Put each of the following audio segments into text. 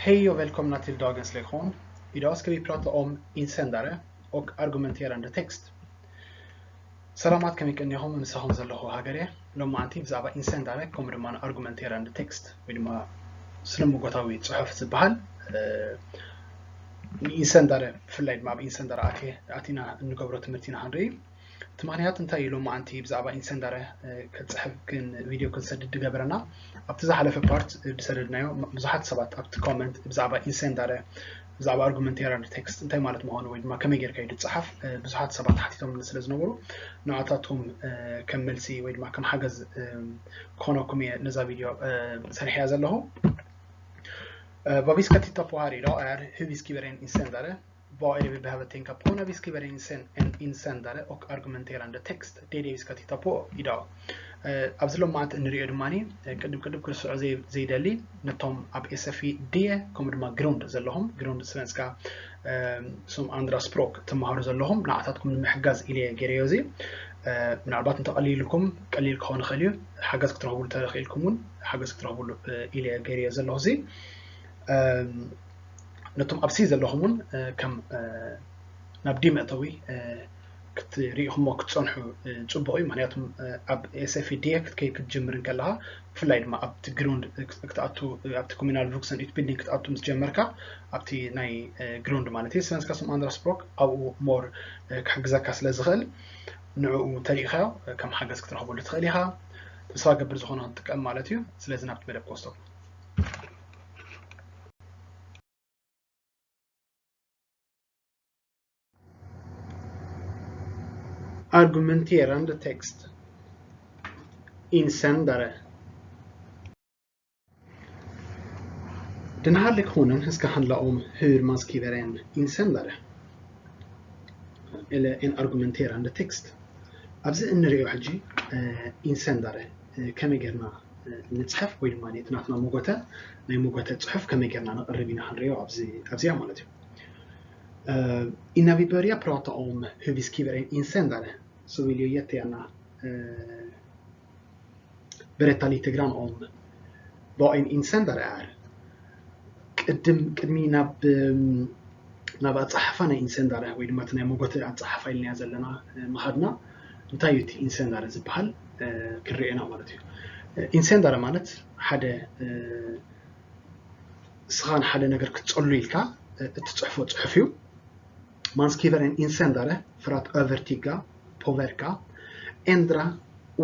Hej och välkomna till dagens lektion. Idag ska vi prata om insändare och argumenterande text. ሰላማት፣ ከመይ ቀኒኹም? ምሳኹም ዘለኹ ሃገር እየ። ሎማዓንቲ ብዛዕባ ኢንሰንዳረ ከምኡ ድማ ኣርጉመንቴራንድ ቴክስት ወይ ድማ ስነ መጎታዊ ጽሑፍ ዝበሃል፣ እ፣ ንኢንሰንዳረ፣ ብፍላይ ድማ ኣብ ኢንሰንዳረ ኣትየ ኣቲና እንገብሮ ትምህርቲ ኢና ክንርኢ። እቲ ምኽንያት እንታይ እዩ? ሎማዓንቲ ብዛዕባ ኢንሰንዳረ፣ እ፣ ክጽሕፍ ግን ቪድዮ ክንሰድድ ዝገበረና፣ ኣብቲ ዝሓለፈ ፓርት ዝሰደድናዮ ብዙሓት ሰባት ኣብቲ ኮመንት ብዛዕባ ኢንሰንዳረ፣ ብዛዕባ ኣርጉመንቴራንድ ቴክስት እንታይ ማለት ምዃኑ ወይ ድማ ከመይ ጌርካ እዩ ዝጸሓፍ፣ እ፣ ብዙሓት ሰባት ሓቲቶምኒ ስለ ዝነበሩ፣ ንዓታቶም፣ እ፣ ከም መልሲ ወይ ድማ ከም ሓገዝ፣ እ፣ ክኾነኩም እየ ነዛ ቪድዮ፣ እ፣ ሰሪሐያ ዘለኹ። እ፣ Vad vi ska titta på här idag är hur vi skriver en insändare. Vad är det vi behöver tänka på när vi skriver en insän-, en insändare och argumenterande text? Det är det vi ska titta på idag. እ፣ ኣብዚ ሎማዓንቲ እንሪኦ ድማ፣ እ፣ ቅድም ቅድም ክርስዖ ዘይ-፣ ዘይደሊ፣ ነቶም ኣብ ኤስኤፍዲ ከምኡ ድማ ግሩንድ ዘለኹም፣ ግሩንድ ስቨንስካ፣ እ፣ ሶም ኣንድራ ስፕሮክ ትመሃሩ ዘለኹም፣ ንዓታትኩም ንምሕጋዝ ኢለ እየ ገይረዮ እዚ። እ፣ ምናልባት እንተቐሊልኩም፣ ቀሊል ክኸውን ይኽእል እዩ፣ ሓገዝ ክትረኽብሉ ተኽኢልኩም እውን ሓገዝ ክትረኽብሉ፣ እ፣ ኢለ እየ ገይረዮ ዘለኹ እዚ። እ፣ ነቶም ኣብዚ ዘለኹም እውን፣ እ፣ ከም፣ እ፣ ናብ ዲ መእተዊ፣ እ፣ ክትሪኢኹሞ ክትጸንሑ፣ እ፣ ጽቡቕ እዩ። ምኽንያቱም፣ እ፣ ኣብ ኤስኤፍዲ ክትከይድ ክትጅምር እንከለኻ፣ ብፍላይ ድማ ኣብቲ ግሩንድ፣ እ፣ ክት-፣ ክትኣቱ፣ እ፣ ኣብቲ ኮሚናል ቩክሰን ዩትቢልዲንግ ክትኣቱ ምስ ጀመርካ፣ ኣብቲ ናይ፣ እ፣ ግሩንድ ማለት እዩ፣ ስቨንስካ ሶም ኣንድራ ስፕሮክ ኣብኡ ሞር፣ እ፣ ክሕግዘካ ስለ ዝኽእል፣ ንዕኡ ተሪኢኻዮ፣ እ፣ ከም ሓገዝ ክትረኽበሉ ትኽእል ኢኻ። ተስፋ ገብር ዝኾነ ክትጥቀም ማለት እዩ። ስለዚ ናብቲ መደብ ክወስደኩም። Argumenterande text. Insändare. Den här lektionen ska handla om hur man skriver en insändare. Eller en argumenterande text. ኣብዚ እንሪኦ ሕጂ፣ እ፣ ኢንሰንዳረ፣ እ፣ ከመይ ጌርና፣ እ፣ ንጽሕፍ ወይ ድማ እቲ ናትና መጎተ፣ ናይ መጎተ ጽሑፍ ከመይ ጌርና ነቕርብ ኢና ክንሪኦ ኣብዚ፣ ኣብዚኣ ማለት እዩ። እ፣ Innan vi börjar prata om hur vi skriver en insändare så vill jag jättegärna, eh, berätta lite grann om vad en insändare är. ቅድም-፣ ቅድሚ ናብ፣ እም፣ ናብ ኣጸሓሕፋ ናይ ኢንሰንዳረ ወይ ድማ እቲ ናይ መጎተ ኣጸሓሕፋ ኢልናዮ ዘለና፣ እ፣ ምኻድና፣ እንታይ እዩ እቲ ኢንሰንዳረ ዝበሃል፣ እ፣ ክንሪኦ ኢና ማለት እዩ። እ፣ ኢንሰንዳረ ማለት ሓደ፣ እ፣ ንስኻ ንሓደ ነገር ክትጸሉ ኢልካ፣ እ፣ እትጽሕፎ ጽሑፍ እዩ። Man skriver en insändare för att övertyga, påverka, ändra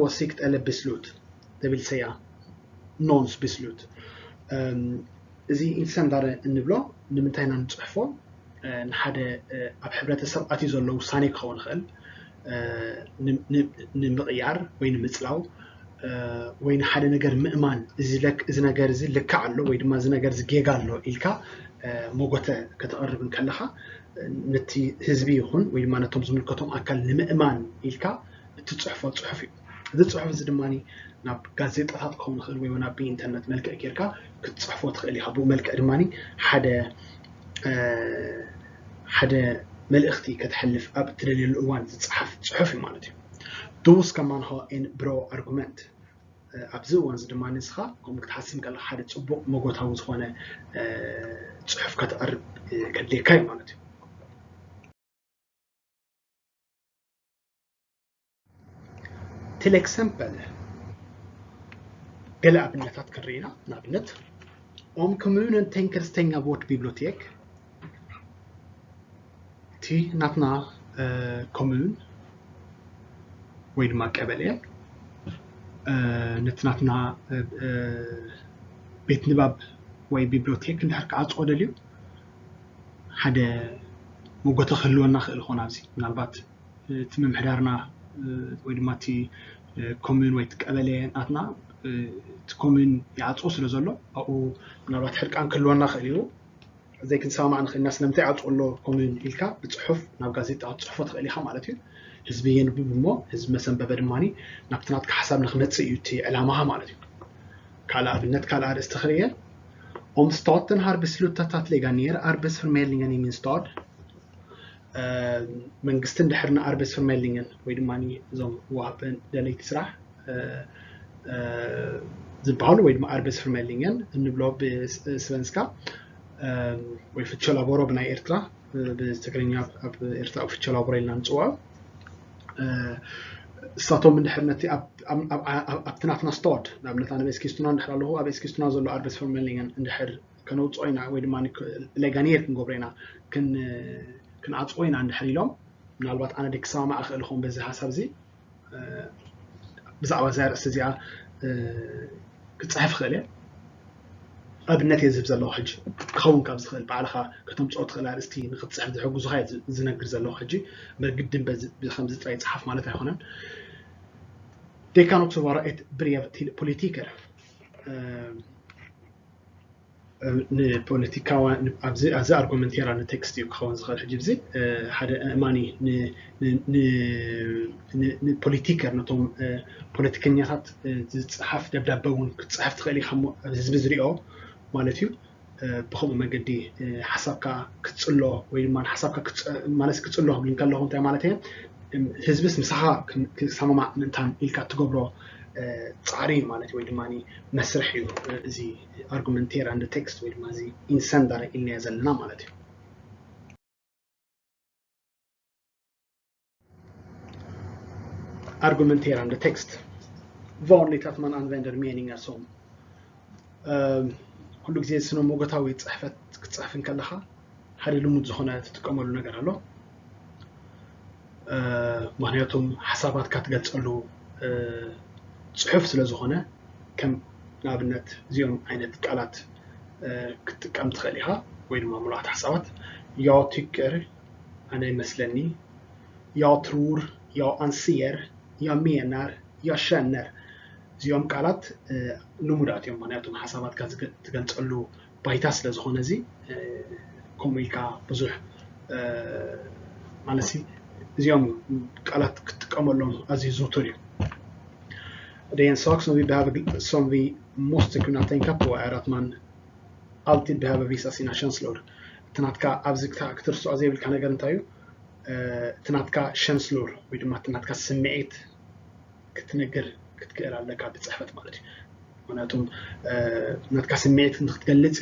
åsikt eller beslut. Det vill säga någons beslut. እም፣ እዚ ኢንሰንዳረ እንብሎ ንምንታይ ኢና ንጽሕፎ? እ፣ ንሓደ፣ እ፣ ኣብ ሕብረተሰብ ኣትዩ ዘሎ ውሳኔ ክኸውን ይኽእል፣ እ፣ ን-፣ ን-፣ ንምቕያር ወይ ንምጽላው፣ እ፣ ወይ ንሓደ ነገር ምእማን፣ እዚ ለክ-፣ እዚ ነገር እዚ ልክዕ ኣሎ ወይ ድማ እዚ ነገር እዚ ጌጋ ኣሎ ኢልካ፣ እ፣ መጎተ ከተቕርብ እንከለኻ፣ እ፣ ነቲ ህዝቢ ይኹን ወይ ድማ ነቶም ዝምልከቶም ኣካል ንምእማን ኢልካ እትጽሕፎ ጽሑፍ እዩ። እዚ ጽሑፍ እዚ ድማ ናብ ጋዜጣታት ክኸውን ይኽእል ወይ ናብ ብኢንተርነት መልክዕ ጌርካ ክትጽሕፎ ትኽእል ኢኻ። ብኡ መልክዕ ድማ ሓደ፣ እ፣ ሓደ መልእኽቲ ከተሕልፍ ኣብ እትደልየሉ እዋን ዝጸሓፍ ጽሑፍ እዩ ማለት እዩ። Då ska man ha en bra argument. እ፣ ኣብዚ እዋን እዚ ድማ ንስኻ ከምኡ ክትሓስብ ከለኻ ሓደ ጽቡቕ መጎታዊ ዝኾነ፣ እ፣ ጽሑፍ ከተቕርብ፣ እ፣ ከድልየካ እዩ ማለት እዩ። Till exempel፣ ገለ ኣብነታት ክንርኢ ኢና። ንኣብነት፣ Om kommunen tänker stänga vårt bibliotek, እቲ ናትና፣ እ፣ ኮሙን ወይ ድማ ቀበሌ፣ እ፣ ነቲ ናትና፣ እ፣ እ፣ ቤት ንባብ ወይ ቢብሊዮቴክ እንድሕር ክዓጽዎ ደልዩ፣ ሓደ መጎተ ክህልወና ክእል ይኾን። ኣብዚ ምናልባት እቲ ምምሕዳርና፣ እ፣ ወይ ድማ እቲ፣ እ፣ ኮሙን ወይ እቲ ቀበሌ ናትና፣ እ፣ እቲ ኮሙን ይዓጽዎ ስለ ዘሎ፣ ኣብኡ ምናልባት ሕርቃን ክህልወና ክእል እዩ። ዘይክንሰማማዕ ንኽእል ኢና። ስለምንታይ ይዓጽዎ ኣሎ ኮሙን ኢልካ ብጽሑፍ ናብ ጋዜጣ ክትጽሕፎ ትኽእል ኢኻ ማለት እዩ። ህዝቢ የንብብ እሞ፣ ህዝቢ መሰንበበ ድማ ናብቲ ናትካ ሓሳብ ንክመጽእ እዩ እቲ ዕላማኻ ማለት እዩ። ካልእ ኣብነት፣ ካልእ ኣርእስቲ ክርእየ። Om staten har beslutat att lägga ner arbetsförmedlingen i min stad፣ እ፣ መንግስቲ እንድሕር ንኣርቤትስፈርሜድሊንግን ወይ ድማ እዞም ወሃቢ ደለይቲ ስራሕ፣ እ፣ እ፣ ዝበሃሉ ወይ ድማ ኣርቤትስፈርሜድሊንግን እንብሎ ብስቨንስካ፣ ወይ ፍቸ ላቦሮ ብናይ ኤርትራ፣ ብትግርኛ ኣብ ኤርትራ ኣብ ፍቸ ላቦሮ ኢልና ንፅውዖ። እሳቶም እንድሕር ነቲ ኣብቲ ናትና ስቶድ ንኣብነት ኣነ ኣብ ኤስኪስቱና እንድሕር ኣለኹ ኣብ ኤስኪስቱና ዘሎ ኣርበስ ፈርመሊንገን እንድሕር ከነውፅኦ ኢና ወይ ድማ ለጋኒየር ክንገብሮ ኢና ክንዓፅዎ ኢና እንድሕር ኢሎም ምናልባት ኣነ ክሰማማዕ እኽእል ኹም በዚ ሓሳብ እዚ ብዛዕባ እዚኣ ርእሲ እዚኣ ክፅሕፍ እኽእል እየ ኣብነት እየ ዝህብ ዘለኹ ሕጂ ክኸውን ካብ ዝኽእል ባዕልኻ ከተምፅኦ ትኽእል ኣርእስቲ ንክትፅሕፍ ዝሕግዙኻ እየ ዝነግር ዘለኹ ሕጂ መግድን ከምዚ ጥራይ ይፅሓፍ ማለት ኣይኮነን They cannot survive ብሪያ ፖለቲከር ንፖለቲካዋ ኣብዚ ኣርጉመንቴራ ንቴክስት እዩ ክኸውን ዝኽእል ሕጂ ብዚ ሓደ እማኒ ንፖለቲከር ነቶም ፖለቲከኛታት ዝፅሓፍ ደብዳበ እውን ክትፅሕፍ ትኽእል ኢኻ ህዝቢ ዝሪኦ ማለት እዩ ብከምኡ መገዲ ሓሳብካ ክትፅሎ ወይ ድማ ሓሳብካ ማለት ክትፅሎ ክብል ከለኹ እንታይ ማለት እየ ህዝብስ ምሳኻ ክሰማማዕ ምእንታን ኢልካ እትገብሮ ፃዕሪ ማለት ወይ ድማ መስርሕ እዩ እዚ argumentera and text ወይ ድማ እዚ incendere ኢልናዮ ዘለና ማለት እዩ argumentera and text vanligt att man använder meningar som ኩሉ ግዜ ስነ መጎታዊ ፅሕፈት ክትፅሕፍ እንከለኻ ሓደ ልሙድ ዝኾነ ትጥቀመሉ ነገር ኣሎ ምክንያቱም ሓሳባትካ ትገልፀሉ ፅሑፍ ስለ ዝኾነ ከም ንኣብነት እዚኦም ዓይነት ቃላት ክትጥቀም ትኽእል ኢኻ ወይ ድማ ምሉኣት ሓሳባት jag tycker ኣነ ይመስለኒ jag tror jag anser jag menar jag känner እዚኦም ቃላት ልሙዳት እዮም ምክንያቱም ሓሳባትካ ትገልፀሉ ባይታ ስለ ዝኾነ እዚ ከምኡ ኢልካ ብዙሕ ማለት እዚኦም ቃላት ክትጥቀመሎም ኣዝዩ ዝውቱር እዩ Det är en sak som vi behöver, som vi måste kunna tänka på är att man alltid behöver visa sina känslor. እቲ ናትካ ኣብዚ ክትርስዖ ዘይብልካ ነገር እንታይ እዩ? እቲ ናትካ ሸንስሉር ወይ ድማ እቲ ናትካ ስምዒት ክትነግር ክትክእል ኣለካ ብፅሕፈት ማለት እዩ ምክንያቱም ናትካ ስምዒት ንክትገልፅ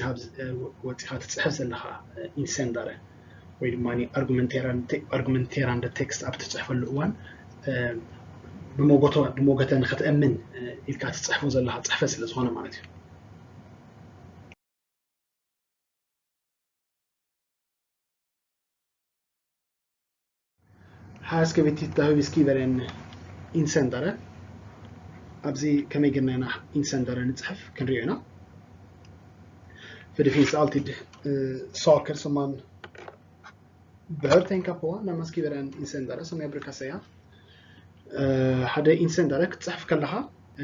ወፂኻ ትፅሕፍ ዘለካ ኢንሰንዳረ ወይ ድማ ኣርጉመንቴራንደ ቴክስት ኣብ ትፅሕፈሉ እዋን ብሞገተ ንክትእምን ኢልካ ትፅሕፎ ዘለካ ፅሕፈት ስለዝኮነ ማለት እዩ Här ska vi titta hur vi skriver en insändare. ኣብዚ ከመይ ጌርና ኢና ኢንሰንደረ ንፅሕፍ ክንሪኦ ኢና። För det finns alltid eh, saker som man behöver tänka på när man skriver en insändare som jag brukar säga. ሓደ ኢንሰንደረ ክትፅሕፍ ከለካ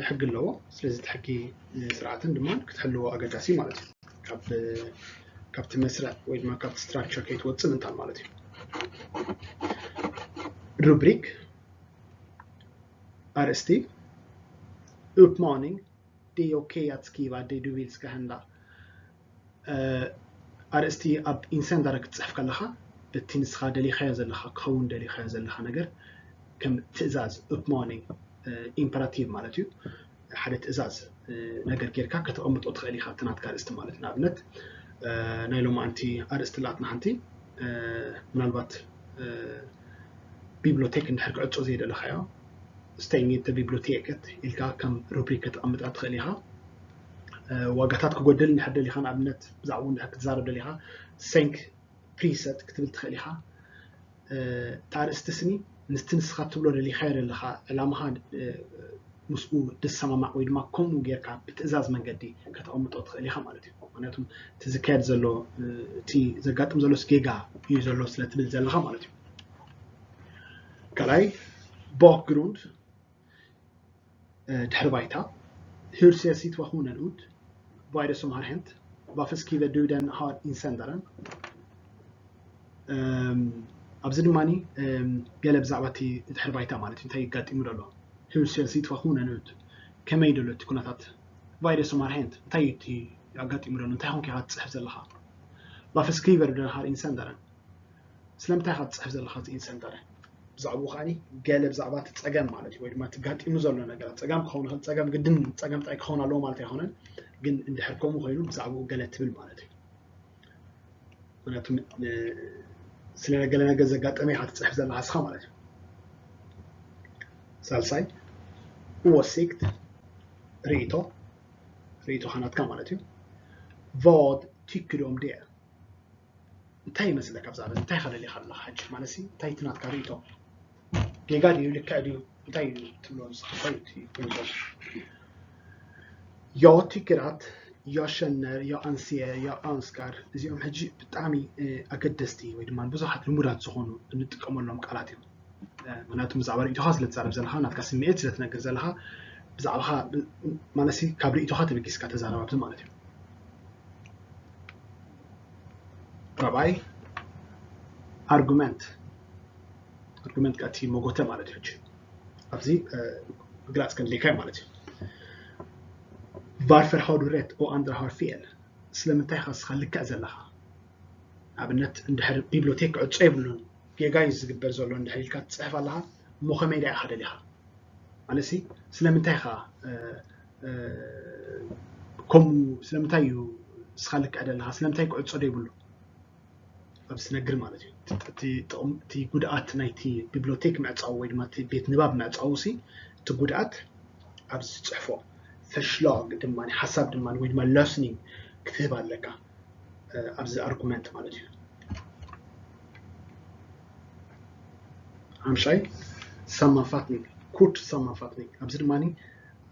ሕጊ ኣለዎ ስለዚ እቲ ሕጊ ስርዓትን ድማ ክትሕልዎ ኣገዳሲ ማለት እዩ ካብቲ መስርዕ ወይ ድማ ካብቲ ስትራክቸር ከይትወፅእ ምንታን ማለት እዩ rubrik ኣርእስቲ uppmaning det är okej att skriva det du vill ska hända ኣርእስቲ ኣብ ኢንሰንዳረ ክትፅሕፍ ከለካ በቲ ንስኻ ደሊኻዮ ዘለካ ክኸውን ደሊኻዮ ዘለካ ነገር ከም ትእዛዝ uppmaning imperativ ማለት እዩ ሓደ ትእዛዝ ነገር ጌርካ ከተቐምጦ ትኽእል ኢኻ እቲ ናትካ ኣርእስቲ ማለት ንኣብነት ናይ ሎማዓንቲ ኣርእስቲ ላትና ሓንቲ ምናልባት ቢብሎቴክ እንድሕር ክዕጾ ዘይደለኻዮ stäng inte biblioteket ኢልካ ከም rubrik ከተቐምጣ ትኽእል ኢኻ ዋጋታት ክጎድል እንድሕር ደሊኻ ንኣብነት ብዛዕባኡ እንድሕር ክትዛረብ ደሊኻ sänk priset ክትብል ትኽእል ኢኻ እቲ ኣርእስቲ ስኒ ምስቲ ንስኻ ትብሎ ደሊኻዮ ዘለኻ ዕላማኻ ምስኡ ድሰማማዕ ወይ ድማ ከምኡ ጌርካ ብትእዛዝ መንገዲ ከተቐምጦ ትኽእል ኢኻ ማለት እዩ ምክንያቱም እቲ ዝካየድ ዘሎ እቲ ዘጋጥም ዘሎ ጌጋ እዩ ዘሎ ስለ ትብል ዘለኻ ማለት እዩ ካልኣይ bakgrund ድሕሪ ባይታ hur ser situationen ut vad är det som har hänt varför skriver du den här insändaren ኣብዚ ድማ ገለ ብዛዕባ እቲ ድሕሪ ባይታ ማለት እዩ እንታይ የጋጢሙ ዘሎ hur ser situationen ut ከመይ ደሎ እቲ ኩነታት vad är det som har hänt እንታይ እዩ ኣጋጢሙ ዘሎ እንታይ ኮንካ ኢኻ ትፅሕፍ ዘለኻ varför skriver du den här insändaren ስለምንታይ ኢኻ ትፅሕፍ ዘለኻ እዚ ኢንሰንደረ ብዛዕባኡ ከዓ ገለ ብዛዕባ እቲ ፀገም ማለት እዩ ወይ ድማ ትጋጢሙ ዘሎ ነገራት ፀገም ክኸውን ይኽእል ፀገም ግድን ፀገም ጥራይ ክኸውን ኣለዎ ማለት ኣይኮነን ግን እንድሕር ከምኡ ኮይኑ ብዛዕባኡ ገለ ትብል ማለት እዩ ምክንያቱ ስለ ገለ ነገር ዘጋጠመ ኢኻ ትፅሕፍ ዘለኻ እስኻ ማለት እዩ። ሳልሳይ፣ Åsikt፣ ርእይቶ፣ ርእይቶኻ ናትካ ማለት እዩ። Vad tycker du om det? እንታይ ይመስለካ ብዛዕባ እንታይ ከደሊኻ ኣለኻ ሕጂ ማለት ሲ እንታይ እቲ ናትካ ርእይቶ ጌጋ ድዩ ልክዕ ድዩ እንታይ እዩ ትብሎ ንስኻ እንታይ እዩ ትብሎ? Jag tycker att jag känner jag anser jag önskar እዚኦም ሕጂ ብጣዕሚ ኣገደስቲ ወይ ድማ ብዙሓት ልሙዳት ዝኾኑ እንጥቀመሎም ቃላት እዮም። ምክንያቱ ብዛዕባ ርእይቶኻ ስለ ትዛረብ ዘለኻ ናትካ ስምዒት ስለ ትነግር ዘለኻ ብዛዕባኻ ማለት ካብ ርእይቶኻ ተበጊስካ ተዛረብ ኣብዚ ማለት እዩ። ራብዓይ argument argument ከኣ እቲ መጎተ ማለት እዩ። ሕጂ ኣብዚ ምግላፅ ከድልየካ ማለት እዩ። Varför har du rätt och andra har fel? ስለምንታይ ኢኻ ንስኻ ልክዕ ዘለኻ? ንኣብነት እንድሕር ቢብሎቴክ ክዕጾ የብሉን ጌጋ እዩ ዝግበር ዘሎ እንድሕር ኢልካ ትፅሕፍ ኣለኻ እሞ ከመይ ዳ ኢኻ ደሊኻ? ማለት ሲ ስለምንታይ ኢኻ ከምኡ ስለምንታይ እዩ ንስኻ ልክዕ ዘለኻ ስለምንታይ ክዕጾ ዶ ይብሉ? ኣብዚ ነግር ማለት እዩ። እቲ ጉድኣት ናይቲ ቢብሎቴክ ምዕፃው ወይ ድማ ቤት ንባብ ምዕፃው ሲ እቲ ጉድኣት ኣብዚ ትፅሕፎ ፈሽላግ ድማ ሓሳብ ድማ ወይ ድማ ለስኒንግ ክትህብ ኣለካ ኣብዚ ኣርጉመንት ማለት እዩ። ሓምሻይ ሳማንፋትኒንግ ኩርት ሳማንፋትኒንግ ኣብዚ ድማ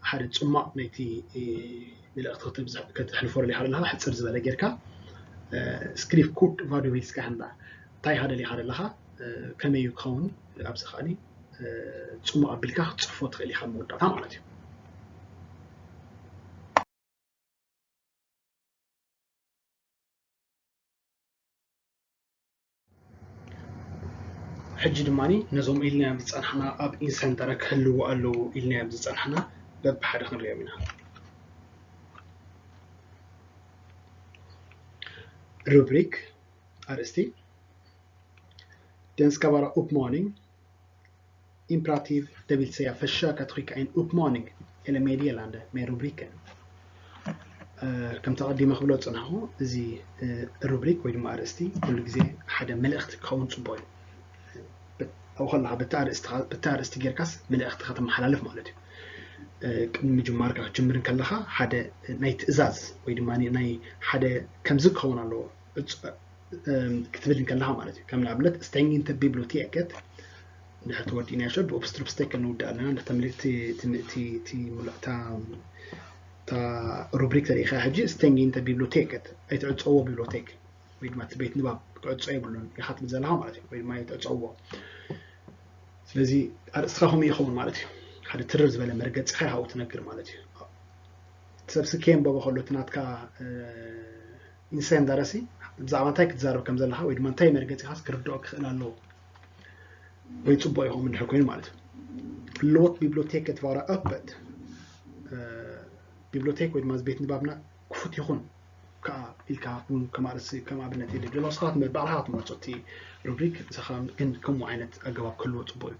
ሓደ ፅማቕ ናይቲ መልእኽቲ ከተሕልፎ ደሊኻ ኣለኻ ሕፅር ዝበለ ጌርካ ስክሪፍ ኩርት ቫዱ ቪልስካ ሕንዳ እንታይ ኢኻ ደሊኻ ዘለኻ ከመይ እዩ ክኸውን ኣብዚ ከኣኒ ፅሙቕ ኣቢልካ ክትፅሕፎ ትኽእል ኢኻ መወዳእታ ማለት እዩ። ሕጂ ድማ ነዞም ኢልናዮም ዝፀናሕና ኣብ ኢንሰንተረ ክህልዉ ኣለዉ ኢልናዮም ዝፀናሕና በብሓደ ክንሪኦም ኢና። ሩብሪክ ኣርእስቲ Den ska vara uppmaning imperativ, det vill säga försök att skicka en uppmaning eller meddelande med rubriken. ከምቲ ኣቐዲመ ክብሎ ዝፅናሕኩ እዚ ሩብሪክ ወይ ድማ ኣርእስቲ ኩሉ ግዜ ሓደ መልእኽቲ ክኸውን ፅቡቕ እዩ። ኣብኡ ከለካ በቲ ኣርእስቲ ጌርካስ መልእኽቲ ከተመሓላልፍ ማለት እዩ። ቅድሚ ምጅማርካ ክትጅምር ከለካ ሓደ ናይ ትእዛዝ ወይ ድማ ናይ ሓደ ከምዚ ክኸውን ኣለዎ ክትብል እንከለካ ማለት እዩ። ከም ንኣብነት stäng inte biblioteket እንድሕር ተወዲእናዮ ሸ ብኡፕስትሩፕስቴክ ንውድእ ኣለና። እንድሕር ተምልእቲ እቲ ሙሉእ እታ ሩብሪክ ተሪኢኻ ሕጂ stäng inte biblioteket ኣይትዕፀዎ ቢብሎቴክ ወይ ድማ እቲ ቤት ንባብ ክዕፆ የብሉን ኢኻ ትብል ዘለኻ ማለት እዩ። ወይ ድማ ኣይትዕፀዎ። ስለዚ ኣርእስትኻ ከምኡ ይኸውን ማለት እዩ። ሓደ ትርር ዝበለ መርገፂኻ ይሃው ትነግር ማለት እዩ። ሰብ ስኬ ንበቦ ከሎ እቲ ናትካ ኢንሳይን ዳረሲ ብዛዕባ እንታይ ክትዛረብ ከም ዘለካ ወይ ድማ እንታይ መርገፂኻስ ክርድኦ ክኽእል ኣለዎ ወይ ፅቡቅ ይኸውን እንድሕር ኮይኑ ማለት እዩ። Låt biblioteket vara öppet ቢብሎቴክ ወይ ድማ ቤት ንባብና ክፉት ይኹን ከዓ ኢልካ እውን ከም ኣርእስቲ ከም ኣብነት የድልዮ ንስኻ ባዕልኻ ክትመርፆ እቲ ሩብሪክ ንስኻ ግን ከምኡ ዓይነት ኣገባብ ክህልዎ ፅቡቅ እዩ።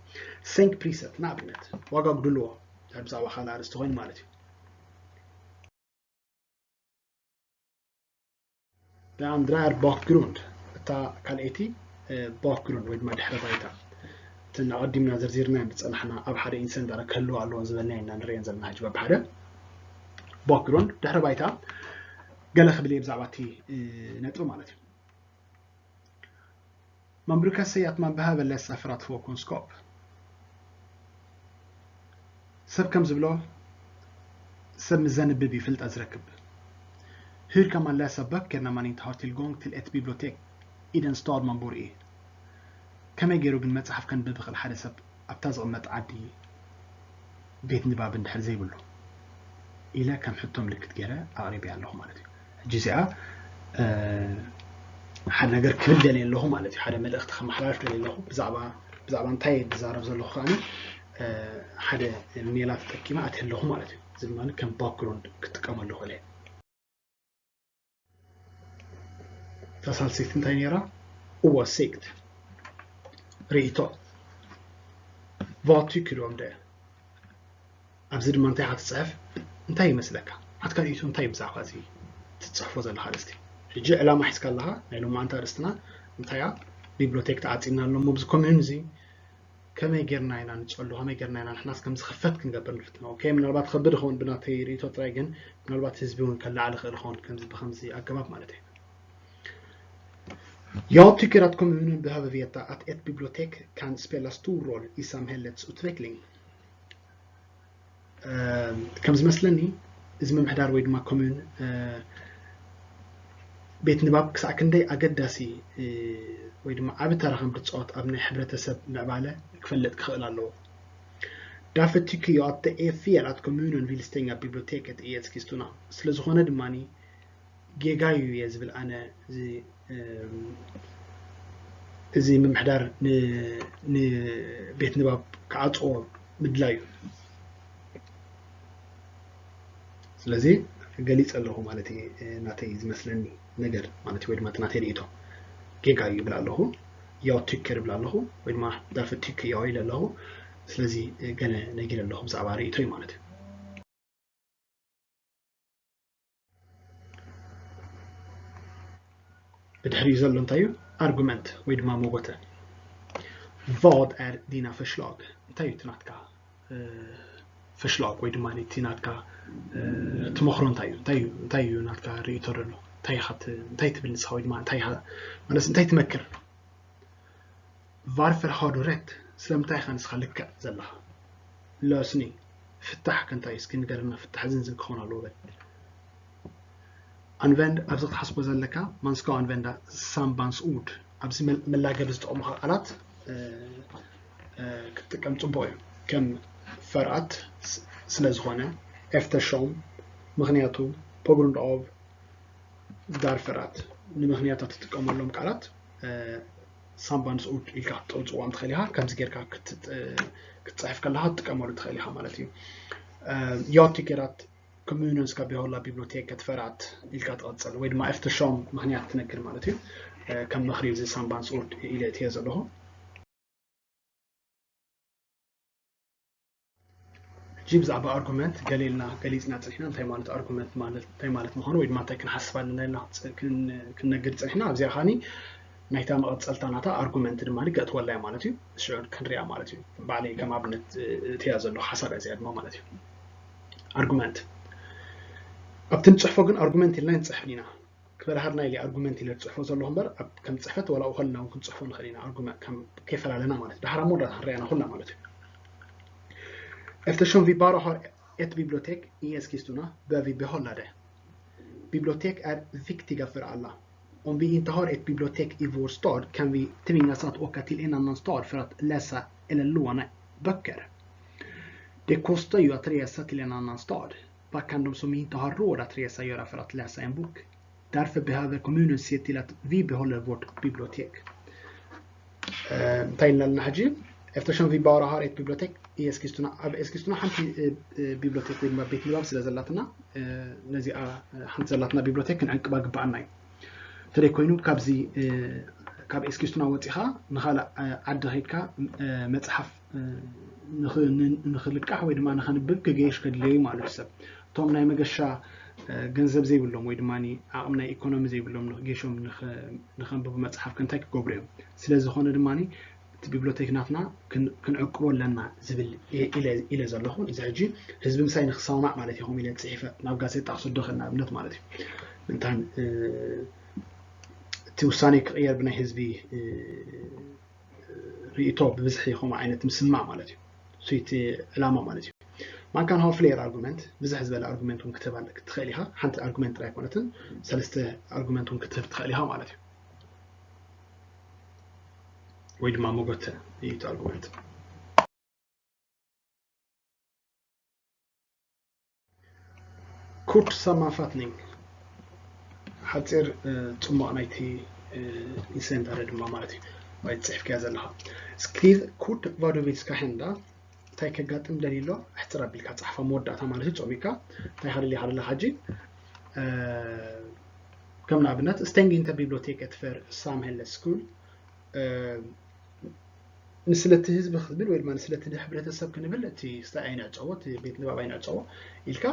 Sänk priset ንኣብነት ዋጋ ጉድልዎ ብዛዕባ ካልእ ኣርእስቲ ኮይኑ ማለት እዩ። Den andra är bakgrund እታ ካልኣይቲ ባክግሩንድ ወይ ድማ ድሕረ ባይታ እተን ኣቐዲምና ዘርዚርናየን ዝፀናሕና ኣብ ሓደ ኢንሰንዳረ ክህልዋ ኣለዎ ዝበልናዮ ኢና ንሪአን ዘለና ሕጂ በብሓደ። ባክግሩንድ ድሕረ ባይታ ገለ ክብል እየ ብዛዕባ እቲ ነጥቢ ማለት እዩ። Man brukar säga att man behöver läsa för att få kunskap. ሰብ ከም ዝብሎ ሰብ ምስ ዘንብብ እዩ ፍልጠት ዝረክብ። Hur kan man läsa böcker när man inte har tillgång till ett bibliotek i den stad man bor i? ከመይ ገይሩ ግን መፅሓፍ ከንብብ ይኽእል ሓደ ሰብ ኣብታ ዝቕመጥ ዓዲ ቤት ንባብ እንድሕር ዘይብሉ ኢለ ከም ሕቶ ምልክት ገይረ ኣቕሪበያ ኣለኹ ማለት እዩ። ሕጂ እዚኣ ሓደ ነገር ክብል ደልየ ኣለኹ ማለት እዩ። ሓደ መልእኽቲ ከመሓላልፍ ደልየ ኣለኹ ብዛዕባ ብዛዕባ እንታይ ዝዛረብ ዘለኹ ከኣ ሓደ ሜላ ተጠቂመ ኣትየ ኣለኹ ማለት እዩ። እዚ ድማ ከም ባክግሩንድ ክጥቀመሉ ክእል እየ። እታ ሳልሰይቲ እንታይ ነይራ? Åsikt ርእይቶ። Vad tycker du om det? ኣብዚ ድማ እንታይ ኢኻ ትፅሕፍ? እንታይ ይመስለካ? ናትካ ርእይቶ እንታይ እዩ ብዛዕባ እዚ ትፅሕፎ ዘለኻ ኣርእስቲ? ሕጂ ዕላማ ሒዝካ ኣለኻ። ናይ ሎማዓንቲ ኣርእስትና እንታይ እያ? ቢብሎቴክ ተዓፂና ኣሎ እሞ፣ ብዚ ኮሚዩን እዚ ከመይ ጌርና ኢና ንፀሉ? ከመይ ጌርና ኢና ንሕናስ ከም ዝኽፈት ክንገብር ንፍትን? ኦኬ፣ ምናልባት ከብድ ይኸውን ብናተይ ርእይቶ ጥራይ፣ ግን ምናልባት ህዝቢ እውን ከለዓል ይኽእል ይኸውን ከምዚ ብኸምዚ ኣገባብ ማለት እዩ። Jag tycker att kommunen behöver veta att ett bibliotek kan spela stor roll i samhällets utveckling. ከም ዝመስለኒ እዚ ምምሕዳር ወይ ድማ ኮሚዩን ቤት ንባብ ክሳዕ ክንደይ ኣገዳሲ ወይ ድማ ዓቢ ተራ ከም ዝፃወት ኣብ ናይ ሕብረተሰብ ምዕባለ ክፈልጥ ክኽእል ኣለዎ። Därför tycker jag att det är fel att kommunen vill stänga biblioteket i Eskilstuna. ስለ ዝኾነ ድማ ጌጋ እዩ እየ ዝብል ኣነ እዚ እዚ ምምሕዳር ንቤት ንባብ ክዓፅዎ ምድላዩ። ስለዚ ገሊፀ ኣለኹ ማለት እዩ ናተይ ዝመስለኒ ነገር ማለት እዩ፣ ወይ ድማ እቲ ናተይ ርእይቶ ጌጋ እዩ ይብል ኣለኹ። Jag tycker ይብል ኣለኹ፣ ወይ ድማ därför tycker jag ኢለ ኣለኹ። ስለዚ ገለ ነጊረ ኣለኹ ብዛዕባ ርእይቶይ ማለት እዩ። ብድሕሪኡ ዘሎ እንታይ እዩ? ኣርጉመንት ወይ ድማ መጎተ። Vad är dina förslag? እንታይ እዩ እቲ ናትካ förslag ወይ ድማ እቲ ናትካ ተመክሮ እንታይ እዩ? እንታይ እዩ ናትካ ርእይቶ ዘሎ? እንታይ ትብል ንስኻ ወይ ድማ ማለት እንታይ ትመክር? Varför har du rätt? ስለምንታይ ኢኻ ንስኻ ልክዕ ዘለኻ? Lösning ፍታሕ ከ እንታይ እዩ? እስኪ ንገረና። ፍታሕ ዝንዝን ክኸውን ኣለዎ በል። Använd ኣብዚ ክትሓስቦ ዘለካ man ska använda sambandsord። ኣብዚ መላገቢ ዝጠቕሙኻ ቃላት ክትጥቀም ፅቡቕ እዩ። ከም för att ስለ ዝኾነ፣ eftersom ምኽንያቱ፣ på grund av därför att ንምኽንያታት ትጥቀመሎም ቃላት sambandsord ኢልካ ክትጠውፅዎም ትኽእል ኢኻ። ከምዚ ጌርካ ክትፅሕፍ ከለካ ክትጥቀመሉ ትኽእል ኢኻ ማለት እዩ። Jag tycker att kommunen ska behålla biblioteket för att ኢልካ ትቐፅል ወይ ድማ eftersom ምኽንያት ትነግር ማለት እዩ። ከም ምኽሪ እዚ sambandsord ኢለ እትየ ዘለኹ። ሕጂ ብዛዕባ ኣርጉመንት ገለ ኢልና ገሊፅና ፅኒሕና፣ እንታይ ማለት ኣርጉመንት ማለት እንታይ ማለት ምዃኑ ወይ ድማ እንታይ ክንሓስብ ኣለና ኢልና ክንነግር ፅኒሕና። ኣብዚኣ ኻኒ ናይታ መቐፀልታ ናታ ኣርጉመንት ድማ ገእትወላ እያ ማለት እዩ። ሽዑ ክንሪኣ ማለት እዩ። ባዕለይ ከም ኣብነት እትያ ዘለኹ ሓሳብ እያ እዚኣ ድማ ማለት እዩ። ኣርጉመንት ኣብቲ ንፅሕፎ ግን ኣርጉመንት ኢልና ንፅሕፍ ኢና። ክበልሃልና ኢለ ኣርጉመንት ኢለ ዝፅሕፎ ዘለኹ እምበር ኣብ ከም ፅሕፈት ዋላ ከለና እውን ክንፅሕፎ ንኽእል ኢና። ኣርጉመንት ከም ከይፈላለና ማለት እዩ። ድሓር ኣብ መወዳእታ ክንሪኣና ኩላ ማለት እዩ። Eftersom vi bara har ett bibliotek i Eskilstuna bör vi behålla det. Bibliotek är viktiga för alla. Om vi inte har ett bibliotek i vår stad kan vi tvingas att åka till en annan stad för att läsa eller låna böcker. Det kostar ju att resa till en annan stad. Vad kan de som inte har råd att resa göra för att läsa en bok? Därför behöver kommunen se till att vi behåller vårt bibliotek. እንታይ ኢልና ኣለና ሕጂ? Eftersom vi bara har ett bibliotek i Eskilstuna, ኣብ ኤስኪስቱና ሓንቲ ቢብሊዮቴክ ወይ ድማ ቤት ንባብ ስለ ዘላትና፣ ነዚኣ ሓንቲ ዘላትና ቢብሊዮቴክ ክንዕቅባ ግባኣና እዩ። እንተደይ ኮይኑ ካብዚ ካብ ኤስኪስቱና ወፂኻ ንኻልእ ዓዲ ከይድካ መፅሓፍ ንኽልቃሕ ወይ ድማ ንኸንብብ ክገይሽ ከድልዮ እዩ ማለት እዩ። ሰብ እቶም ናይ መገሻ ገንዘብ ዘይብሎም ወይ ድማ ዓቕሚ ናይ ኢኮኖሚ ዘይብሎም ንክገይሾም ንኸንብቡ መፅሓፍ ከንታይ ክገብሩ እዮም? ስለ ዝኾነ ድማ እቲ ቢብሊዮቴክ ናትና ክንዕቅቦ ኣለና ዝብል ኢለ ዘለኹ። እዚ ሕጂ ህዝቢ ምሳይ ንክሰማማዕ ማለት እዩ። ከምኡ ኢለ ፅሒፈ ናብ ጋዜጣ ክሰዶ ከ ንኣብነት ማለት እዩ። ምንታን እቲ ውሳኔ ክቕየር ብናይ ህዝቢ ርእይቶ ብብዝሒ ከምኡ ዓይነት ምስማዕ ማለት እዩ። እሱ እቲ ዕላማ ማለት እዩ። Man kan ha fler argument፣ ብዝሕ ዝበለ ኣርጉመንት እውን ክትህብ ትኽእል ኢኻ። ሓንቲ ኣርጉመንት ጥራይ ኣይኮነትን፣ ሰለስተ ኣርጉመንት እውን ክትህብ ትኽእል ኢኻ ማለት እዩ። ወይ ድማ መጎተ እዩ እቲ ኣርጉመንት። Kort sammanfattning፣ ሓፂር ፅሟቕ ናይቲ ኢንሲደንት ኣለ ድማ ማለት እዩ። ወይ ፅሒፍካዮ ዘለኻ። Skriv kort vad du vill ska hända። እንታይ ከጋጥም ደልዩ ኣሎ ኣሕፅር ኣቢልካ ፀሓፋ መወዳእታ ማለት እዩ። ፀሚካ እንታይ ከደልካ ኣለካ ሕጂ? ከም ንኣብነት stäng inte biblioteket för samhällets skull። ንስለቲ ህዝቢ ክንብል ወይ ድማ ንስለቲ ሕብረተሰብ ክንብል እቲ ስታይ ኣይንዕፀዎ፣ እቲ ቤት ንባብ ኣይንዕፀዎ ኢልካ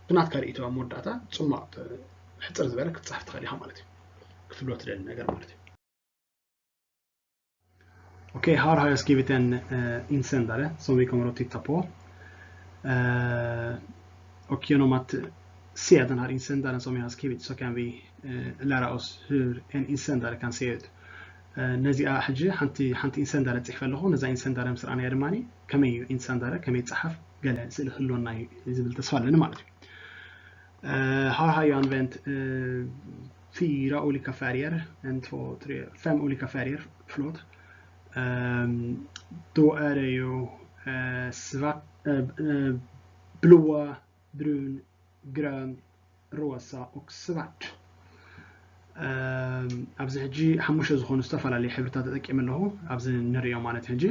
ብናትካ ርእይቶ ኣብ መወዳእታ ፅማቕ ሕፅር ዝበለ ክትፅሕፍ ትኽእል ኢኻ ማለት እዩ። ክትብሎ ትደሊ ነገር ማለት እዩ። Okej, här har jag skrivit en eh, insändare som vi kommer att titta på. Eh, och genom att se den här insändaren som jag har skrivit så kan vi eh, lära oss hur en insändare kan se ut. ነዚኣ ሕጂ ሓንቲ ሓንቲ ኢንሰንዳረ ፅሕፈ ኣለኹ። ነዛ ኢንሰንዳረ ምስ ረኣናያ ድማ ከመይ እዩ ኢንሰንዳረ ከመይ ይፀሓፍ ገለ ስእሊ ክህልወና እዩ ዝብል ተስፋ ኣለኒ ማለት እዩ። Här har jag använt eh, fyra olika färger, en, två, tre, fem olika färger, förlåt. Ehm, då är det ju eh, svart, eh, eh, blåa, brun, grön, rosa och svart. Ehm, ኣብዚ ሕጂ ሓሙሽተ ዝኾኑ ዝተፈላለዩ ሕብርታት ተጠቂመ ኣለኹ ኣብዚ ንሪኦ ማለት እዩ። ሕጂ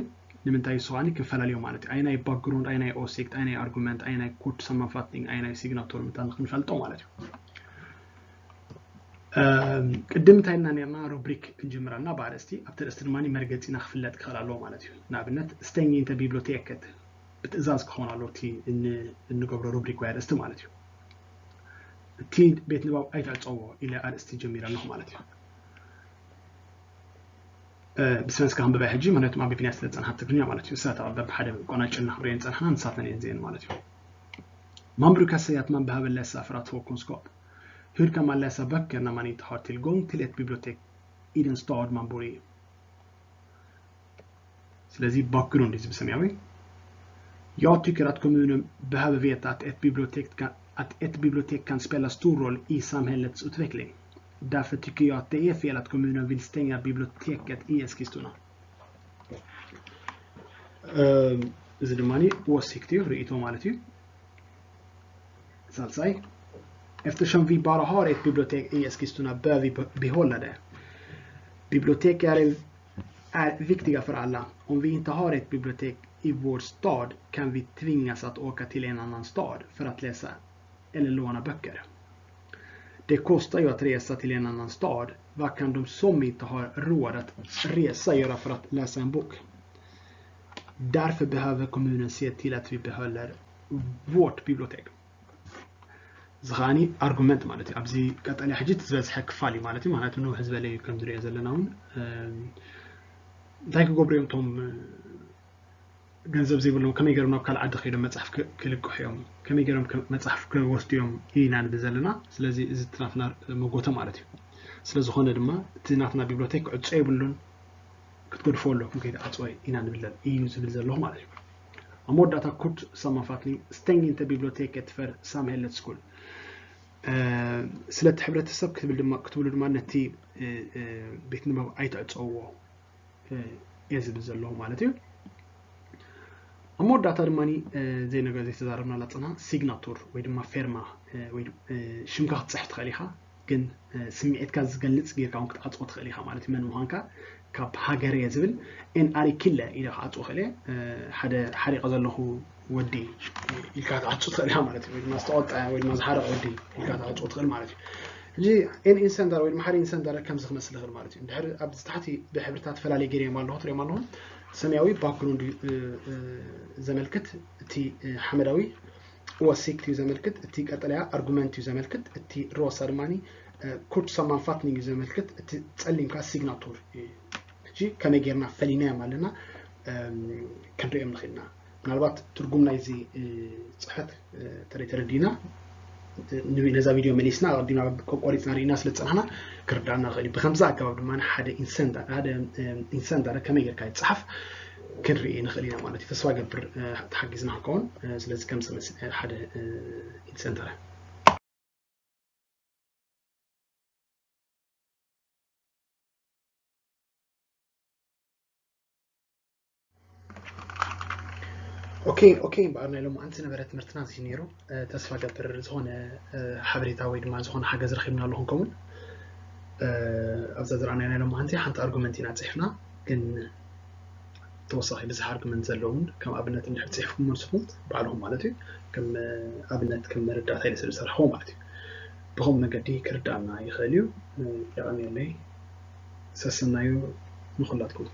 ንምንታይ እሱ ከዓኒ ክንፈላልዮ ማለት እዩ። ኣይናይ ባክግሩንድ፣ ኣይናይ ኦሲክት፣ ኣይናይ ኣርጉመንት፣ ኣይናይ ኮርት ሳማንፋትኒንግ፣ ኣይናይ ሲግናቶር ምንታ ንክንፈልጦ ማለት እዩ። እም፣ ቅድም እንታይ ኢልና ነርና ሩብሪክ ክንጅምር ኣለና ብኣርእስቲ ኣብቲ ኣርእስቲ ድማ መርገፂና ክፍለጥ ክኽእል ኣለዎ ማለት እዩ። ንኣብነት ስተኝ ኢንተ ቢብሎቴከት ብትእዛዝ ክኸውን ኣለዎ እቲ እን- እንገብሮ ሩብሪክ ወይ ኣርእስቲ ማለት እዩ። እቲ ቤት ንባብ ኣይትዕፀዎ ኢለ ኣርእስቲ ጀሚረ ኣለኹ ማለት እዩ። ብስቨንስካ ክንብባ ሕጂ ምክንያቱም ኣንቢብናያ ስለ ዝፀናሓት ትግርኛ ማለት እዩ። እሳት በብሓደ ቆናጭልና ክንሪኦ ዝፀናሕና ንሳተን እየን እዚአን ማለት እዩ። Man brukar säga att man behöver läsa för att få kunskap. Hur kan man läsa böcker när man inte har tillgång till ett bibliotek i den stad man bor i? ስለዚ ባክግሩንድ እዩ ዝብል ሰማያዊ። Jag tycker att kommunen behöver veta att ett bibliotek kan, att ett bibliotek kan spela stor roll i samhällets utveckling. Därför tycker jag att det är fel att kommunen vill stänga biblioteket i Eskilstuna. እዚ ድማ ኦሲክት እዩ፣ ርእይቶ ማለት እዩ። ሳልሳይ፣ eftersom vi bara har ett bibliotek i Eskilstuna bör vi behålla det. Bibliotek är, är viktiga för alla. Om vi inte har ett bibliotek i vår stad kan vi tvingas att åka till en annan stad för att läsa eller låna böcker. Det kostar ju att resa till en annan stad. Vad kan de som inte har råd att resa göra för att läsa en bok? Därför behöver kommunen se till att vi behåller vårt bibliotek. እዚ ከዓኒ ኣርጉመንት ማለት እዩ። ኣብዚ ቀጠልያ ሕጂ እቲ ዝበዝሐ ክፋል እዩ ማለት እዩ። ምክንያቱ ንውሕ ዝበለ እዩ ከም ዝሪኦ ዘለና እውን እንታይ ክገብሩ እዮም እቶም ገንዘብ ዘይብሎም ከመይ ገይሮም ናብ ካልእ ዓዲ ከይዶም መፅሓፍ ክልቅሑ እዮም? ከመይ ገይሮም መፅሓፍ ክወስዱ እዮም ኢና ንብል ዘለና። ስለዚ እዚ እቲ ናትና መጎተ ማለት እዩ። ስለዝኾነ ድማ እቲ ናትና ቢብሎቴክ ክዕፆ የብሉን፣ ክትገድፎ ኣለኩም ከይትዓፅወ ኢና ንብል እዩ ዝብል ዘለኹ ማለት እዩ። ኣብ መወዳእታ ኩርት ሳማንፋትኒንግ ስተንግ ኢንተ ቢብሎቴክ የትፈር ሳምሄለት ስኩል ስለቲ ሕብረተሰብ ክትብል ድማ ክትብሉ ድማ ነቲ ቤት ንባብ ኣይትዕፀዎ እየ ዝብል ዘለኹ ማለት እዩ። ኣብ መወዳእታ ድማ ዘይነገር ዘይተዛረብናላ ፅና ሲግናቱር ወይ ድማ ፌርማ ወይ ሽምካ ክትፅሕፍ ትኽእል ኢኻ፣ ግን ስምዒትካ ዝገልፅ ጌርካ እውን ክትዓፅዎ ትኽእል ኢኻ ማለት እዩ። መን ምዃንካ ካብ ሃገር እየ ዝብል ኤን ኣሪ ኪለ ኢለ ክዓፅዎ ክእል እየ። ሓደ ሓሪቐ ዘለኹ ወዲ ኢልካ ክትዓፁ ትኽእል ኢኻ ማለት እዩ። ወይ ድማ ዝተቆጠዐ ወይ ድማ ዝሓረቐ ወዲ ኢልካ ክትዓፅዎ ትኽእል ማለት እዩ። ሕጂ ኤን ኢንሰንደር ወይ ድማ ሓደ ኢንሰንደር ከምዚ ክመስል ይኽእል ማለት እዩ። እንድሕር ኣብዚ ታሕቲ ብሕብርታት ፈላለየ ገይረዮም ኣለኹ፣ ትሪኦም ኣለኹም። ሰማያዊ ባክግሩንድ ዘመልክት፣ እቲ ሓመዳዊ ኦሲክት እዩ ዘመልክት፣ እቲ ቀጠልያ ኣርጉመንት እዩ ዘመልክት፣ እቲ ሮሳ ድማ ኩርት ሳማንፋትኒንግ እዩ ዘመልክት፣ እቲ ጸሊም ከዓ ሲግናቱር እዩ። ሕጂ ከመይ ጌርና ፈሊናዮም ኣለና ክንሪኦም ንኽእልና። ምናልባት ትርጉም ናይዚ ጽሕፈት ተረይ ተረዲና ነዛ ቪድዮ መሊስና ኣቐዲምና ቆሪፅና ርኢና ስለ ዝፀናሕና ክርዳእና ይኽእል እዩ። ብከምዚ ኣገባብ ድማ ሓደ ኢንሰንዳረ ከመይ ጌርካ ይፀሓፍ ክንርኢ ንኽእል ኢና ማለት እዩ። ተስፋ ገብር ተሓጊዝና ክንከውን። ስለዚ ከም ዝመስል ሓደ ኢንሰንዳረ ኦኬ ኦኬ እምበኣር ናይ ሎማዓንቲ ዝነበረ ትምህርትና እዚ ነይሩ። ተስፋ ገብር ዝኾነ ሓበሬታ ወይ ድማ ዝኾነ ሓገዝ ረኺብና ኣለኹም። ከምኡን ኣብዛ ዝረኣናዮ ናይ ሎማዓንቲ ሓንቲ ኣርጉመንት ኢና ፅሒፍና፣ ግን ተወሳኺ ብዙሕ ኣርጉመንት ዘለውን ከም ኣብነት እንድሕር ፅሒፍኩም ንስኹም ባዕልኹም ማለት እዩ ከም ኣብነት ከም መረዳእታ ኢለ ስለ ዝሰርሕዎ ማለት እዩ። ብኸምኡ መገዲ ክርዳእና ይኽእል እዩ። የቐንየለይ። ሰሰናዩ ንኹላትኩም።